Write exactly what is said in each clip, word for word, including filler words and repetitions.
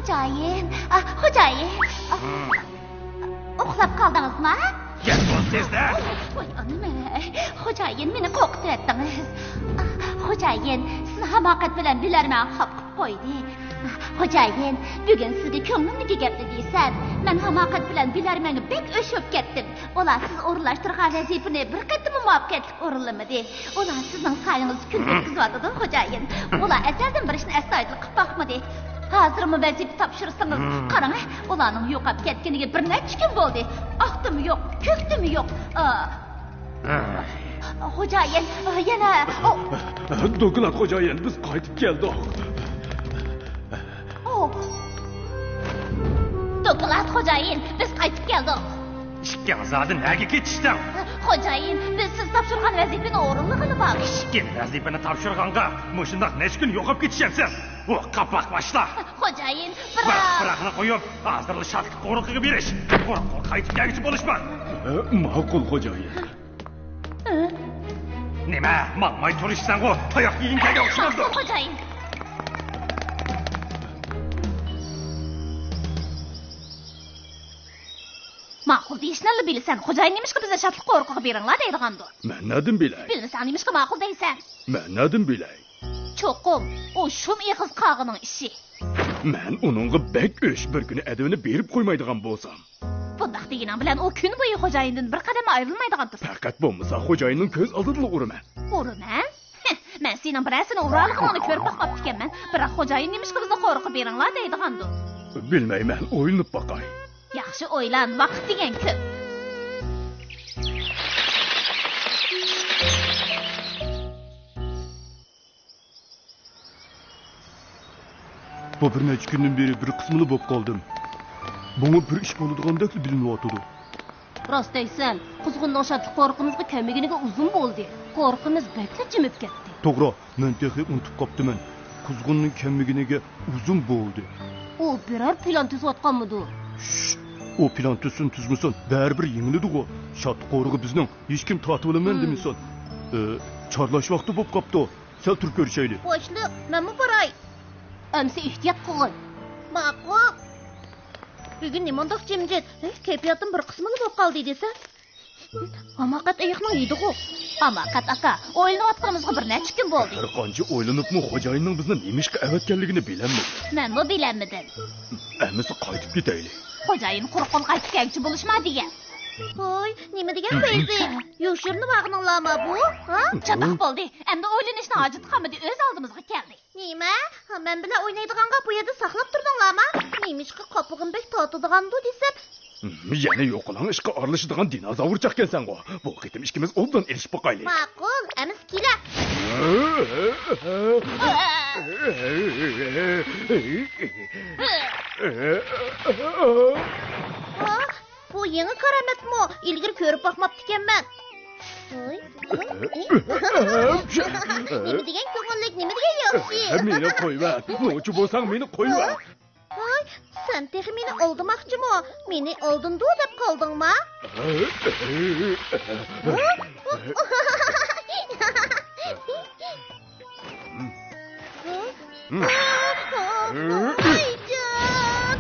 خوجايىن، ئا، خوجايىن. ئا، ئۇخلاپ قالدىڭىزمۇ؟ يەتتىڭىز تېزدە. ۋاي، ئانام، خوجايىن، مېنى قورقۇتۇۋەتتىڭىز. ئا، خوجايىن، سىز ھاماقەت بىلەن بىلەرمەن خاپا قىلىپ قويدى. ئا، خوجايىن، بۈگۈن سىزگە كۆڭلۈمدىكى گەپنى دېسەم، مەن ھاماقەت بىلەن بىلەرمەنگە بەك ئۆچ بولۇپ كەتتىم. ئۇلار سىز ئورۇنلاشتۇرغان ۋەزىپىنى بىر قېتىممۇ مۇۋەپپەقىيەتلىك ئورۇنلىمىدى. ئۇلار سىزنىڭ سايىڭىزدا كۈن ئۆتكۈزۈۋاتىدۇ، خوجايىن. ئۇلار ئەزەلدىن بىر ئىشنى ئەستايىدىل قىلىپ باقمىدى. ھازىرمۇ ۋەزىپە تاپشۇرسىڭىز، قاراڭ، ئۇلارنىڭ يوقاپ كەتكىنىگە بىر نەچچە كۈن بولدى. ئاقتىمۇ يوق، كۆكتىمۇ يوق. ئا، خوجايىن، يەنە، ئو. دوكلات، خوجايىن، بىز قايتىپ كەلدۇق. ئو. دوكلات، خوجايىن، بىز قايتىپ كەلدۇق. ئىككىڭ زادى نەگە كېتىشتىڭ؟ خوجايىن، بىز سىز تاپشۇرغان ۋەزىپىنى ئورۇنلىغىلى باردۇق. كىچىككىنە ۋەزىپىنى تاپشۇرغانغا مۇشۇنداق نەچچە كۈن يوقاپ كېتىشەمسەن؟ ۋاھ، قاپاق باشلار! خوجايىن، بىراق. بىراق، بىراقنى قويۇپ، ھازىرلا شادلىق قورۇقىغا بېرىش. قورۇققا قايتىپ كەلگۈچە بولۇشما. ماقۇل، خوجايىن. نېمە، ماڭماي تۇرۇشسەنغۇ، تاياق يېگۈڭ كەلگەن ئوخشىمامدۇ؟ ماقۇل خوجايىن. ماقۇل دېيىشنىلا بىلىسەن، خوجايىن نېمىشقا بىزنى شادلىق قورۇقىغا بېرىڭلار دەيدىغاندۇ؟ مەن نەدىن بىلەي؟ بىلمىسەڭ نېمىشقا ماقۇل دەيسەن؟ مەن نەدىن بىلەي؟ چوقۇم ئۇ شۇم ئېغىز قاغىنىڭ ئىشى. مەن ئۇنىڭغا بەك ئۆچ، بىر كۈنى ئەدىۋىنى بېرىپ قويمايدىغان بولسام. بۇنداق دېگىنىڭ بىلەن ئۇ كۈن بويى خوجايىندىن بىر قەدەم ئايرىلمايدىغان تۇرسا. پەقەت بولمىسا خوجايىننىڭ كۆز ئالدىدىلا ئۇرىمەن. ئۇرىمەن؟ ھە، مەن سېنىڭ بىرەرسىنى ئۇرالىغىنىڭنى كۆرۈپ باقماپتىكەنمەن. بىراق خوجايىن نېمىشقا بىزنى قورۇققا بېرىڭلار دەيدىغاندۇ؟ بىلمەيمەن، ئويلىنىپ باقاي. ياخشى ئويلان، ۋاقىت دېگەن كۆپ. بۇ بىر نەچچە كۈندىن بېرى بىر قىسمىلا بولۇپ قالدىم. بۇمۇ بىر ئىش بولىدىغاندەكلا بىلىنىۋاتىدۇ. راست دەيسەن، قۇزغۇننىڭ شادلىق قورۇقىمىزغا كەلمىگىنىگە ئۇزۇن بولدى. قورۇقىمىز بەكلا جىمىپ كەتتى. توغرا، مەن تېخى ئۇنتۇپ قاپتىمەن. قۇزغۇننىڭ كەلمىگىنىگە ئۇزۇن بولدى. ئۇ بىرەر پىلان تۈزۈۋاتقانمىدۇ؟ ششش، ئۇ پىلان تۈزسۇن تۈزمىسۇن، بەرىبىر يېڭىلىدىغۇ. شادلىق قورۇقى بىزنىڭ، ھېچكىم تارتىۋالىمەن دېمىسۇن. ئى، چارلاش ۋاقتى بوپ قاپتۇ. سەل تۇرۇپ كۆرۈشەيلى. باشلىق، مەنمۇ باراي. ئەمسە ئېھتىيات قىلغىن. ماقۇل. بۈگۈن نېمانداق جىمجىت؟ ھە، كەيپىياتىم بىر قىسمىلا بولۇپ قالدى دېسە. ھاماقەت ئېيىقنىڭ ھىدىغۇ. ھاماقەت ئاكا، ئويلىنىۋاتقىنىمىزغا بىر نەچچە كۈن بولدى. ھەر قانچە ئويلىنىپمۇ خوجايىننىڭ بىزنى نېمىشقا ئەۋەتكەنلىكىنى بىلەلمىدىم. مەنمۇ بىلەلمىدىم. ئەمىسە قايتىپ كېتەيلى. خوجايىن قۇرۇق قول قايتىپ كەلگۈچى بولۇشما دېگەن. ھوي، نېمە دېگەن پەيزى؟ يوشۇرۇنۇۋالغىنىڭلارما بۇ؟ ھا؟ چاتاق بولدى. ئەمدى ئويلىنىشنىڭ ھاجىتى قالمىدى، ئۆز ئالدىمىزغا كەلدى. نېمە؟ مەن بىلەن ئوينايدىغانغا بۇ يەردە ساقلاپ تۇردۇڭلارما؟ نېمىشقا قاپىقىم بەك تارتىدىغاندۇ دېسەم. يەنە يوقىلاڭ ئىشقا ئارىلىشىدىغان دىنوزاۋرچاقكەنسەنغۇ. بۇ قېتىم ئىككىمىز ئوبدان ئېلىشىپ باقايلى. ماقۇل، ئەمىسە كېلە. ھا؟ بۇ يېڭى كارامەتمۇ؟ ئىلگىرى كۆرۈپ باقماپتىكەنمەن. ھوي. نېمە دېگەن كۆڭۈللۈك، نېمە دېگەن ياخشى. مېنى قويۇۋەت. نوچى بولساڭ مېنى قويۇۋەت. ھوي، سەن تېخى مېنى ئالدىماقچىمۇ؟ مېنى ئالدىنىدۇ دەپ قالدىڭما؟ ۋايجان!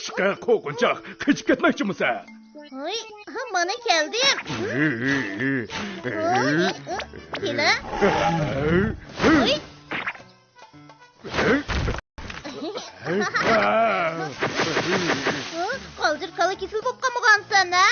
چىقە، قورقۇنچاق! قېچىپ كەتمەكچىمۇ سەن؟ ھوي، مانا كەلدىم. ھوي، كېلە. ھوي. قالجىر كالا كېسىل بولۇپ قالمىغانسەن ھە؟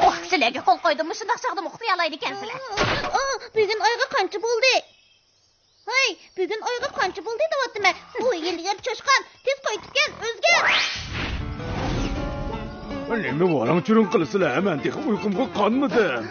ئوھ، سىلەرگە قول قويدۇم، مۇشۇنداق چاغدىمۇ ئۇخلىيالايدىكەنسىلەر. بۈگۈن ئايغا قانچە بولدى؟ ھەي، بۈگۈن ئايغا قانچە بولدى دەۋاتىمەن. ئۇ ھىيلىگەر چاشقان، تېز قايتىپ كەل، ئۆزگەر! نېمە ۋاراڭ-چۇرۇڭ قىلىسىلەر؟ مەن تېخى ئۇيقۇمغا قانمىدىم.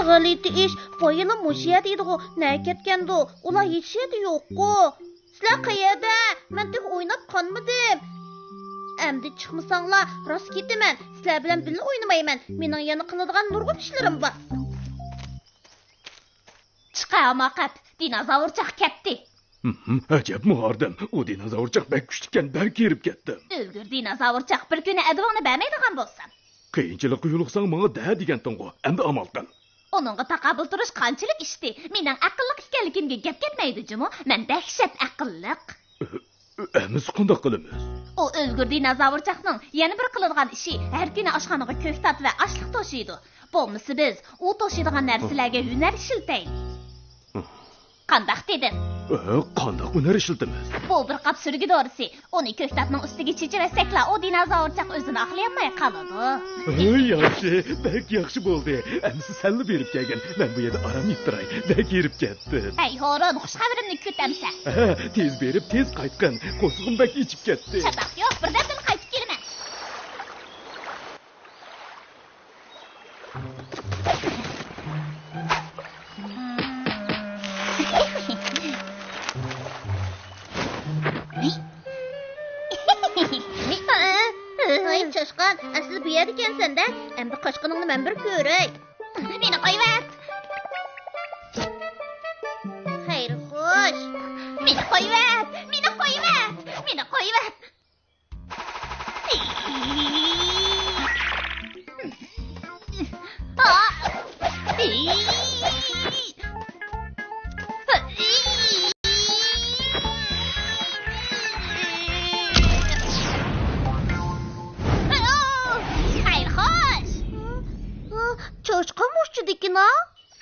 غەلىتە ئىش، بايىلا مۇشۇ يەردە ئىدىغۇ، نەگە كەتكەندۇ؟ ئۇلار ھېچ يەردە يوققۇ. سىلەر قەيەردە؟ مەن تېخى ئويناپ قانمىدىم. ئەمدى چىقمىساڭلار، راست كېتىمەن. سىلەر بىلەن بىللە ئوينىمايمەن. مېنىڭ يەنە قىلىدىغان نۇرغۇن ئىشلىرىم بار. چىقە، ھاماقەت، دىنوزاۋرچاق كەتتى. ھىم، ئەجەبمۇ ھاردەم، ئۇ دىنوزاۋرچاق بەك كۈچلۈككەن، دەركە ھېرىپ كەتتىم. ئۆلگۈر دىنوزاۋرچاق، بىر كۈنى ئەدىۋىڭنى بەرمەيدىغان بولسام. قىيىنچىلىققا يولۇقساڭ ماڭا دە دېگەنتىڭغۇ، ئەمدى ئامال قىل. ئۇنىڭغا تاقابىل تۇرۇش قانچىلىك ئىشتى. مېنىڭ ئەقىللىق ئىكەنلىكىمگە گەپ كەتمەيدۇ جۇمۇ، مەن دەھشەت ئەقىللىق. ئەمىسە قانداق قىلىمىز؟ ئۇ ئۆلگۈر دىنوزاۋرچاقنىڭ يەنە بىر قىلىدىغان ئىشى، ھەر كۈنى ئاشخانىغا كۆكتات ۋە ئاشلىق توشۇيدۇ. بولمىسا بىز ئۇ توشۇيدىغان نەرسىلەرگە ھۈنەر ئىشلىتەيلى. قانداق دېدىم؟ ئە، قانداق ھۈنەر ئىشلىتىمىز؟ بۇ بىر قاپ سۈرگۈ دورىسى. ئۇنى كۆكتاتنىڭ ئۈستىگە چېچىۋەتسەكلا، ئۇ دىنوزاۋرچاق ئۆزىنى ئاقلىيالماي قالىدۇ. ھە، ياخشى، بەك ياخشى بولدى. ئەمىسە سەنلا بېرىپ كەلگىن. مەن بۇ يەردە ئارام يېتىپ تۇراي. بەك ھېرىپ كەتتىم. ھەي، ھورۇن، خۇش خەۋىرىمنى كۈت ئەمسە. ھە، تېز بېرىپ، تېز قايتقىن. قورسىقىم بەك ئېچىپ كەتتى. چاتاق يوق، بىردەمدىلا قايتىپ كېلىمەن. ۋاي چاشقان، ئەسلى بۇ يەردىكەنسەن-دە. ئەمدى قاچقىنىڭنى مەن بىر كۆرەي. مېنى قويۇۋەت. خەير خوش. مېنى قويۇۋەت، مېنى قويۇۋەت، مېنى قويۇۋەت. خەير خوش. چاشقان مۇشۇدىكىنا؟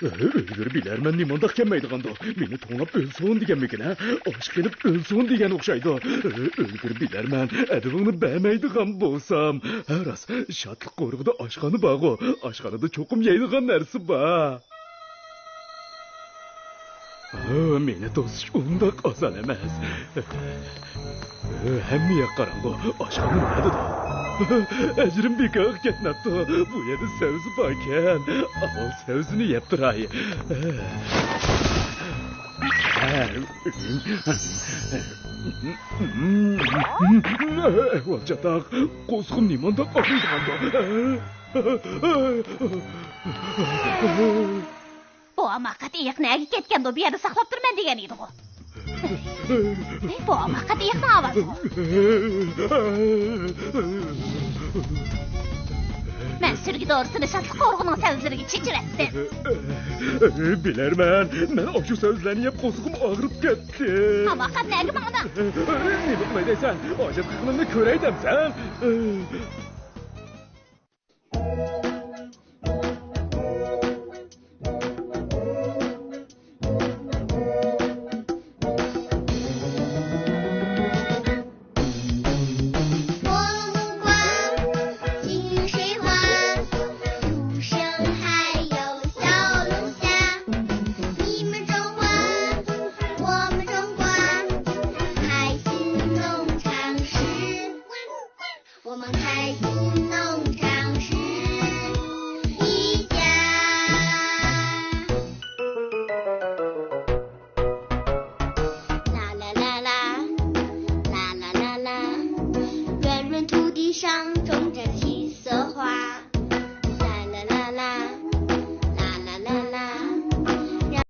ئۆلگۈر بىلەرمەن نېمانداق كەلمەيدىغاندۇ؟ مېنى توڭلاپ ئۆلسۇن دېگەنمىكىن، ھە؟ ئاچ قېلىپ ئۆلسۇن دېگەن ئوخشايدۇ. ئۆلگۈر بىلەرمەن ئەدىۋىڭنى بەرمەيدىغان بولسام. ھە، راست، شادلىق قورۇقىدا ئاشخانا بارغۇ. ئاشخانىدا چوقۇم يەيدىغان نەرسە بار. ھە، مېنى توسۇش ئۇنداق ئاسان ئەمەس. ھەممە ياق قاراڭغۇ. ئاشخانا نەدىدۇ؟ ئەجرىم بىكارغا كەتمەپتۇ. بۇ يەردە سەۋزە باركەن. ئاۋۋال سەۋزىنى يەپ تۇراي. ئەھۋال چاتاق. قورسىقىم نېمانداق ئاغرىيدىغاندۇ؟ بۇ ھاماقەت ئېيىق نەگە كەتكەندۇ؟ بۇ يەردە ساقلاپ تۇرىمەن دېگەن ئىدىغۇ. بۇ ھاماقەت ئېيىقنىڭ ئاۋازىغۇ. مەن سۈرگە دورىسىنى شادلىق قورۇقىنىڭ سەۋزىلىرىگە چېچىۋەتتىم. بىلەرمەن، مەن ئاشۇ سەۋزىلەرنى يەپ قورسىقىم ئاغرىپ كەتتى. ھاماقەت نەگە ماڭىدۇ؟ نېمە قىلاي دەيسەن؟ ئاجىز قىلغىنىمنى كۆرەي دەمسەن؟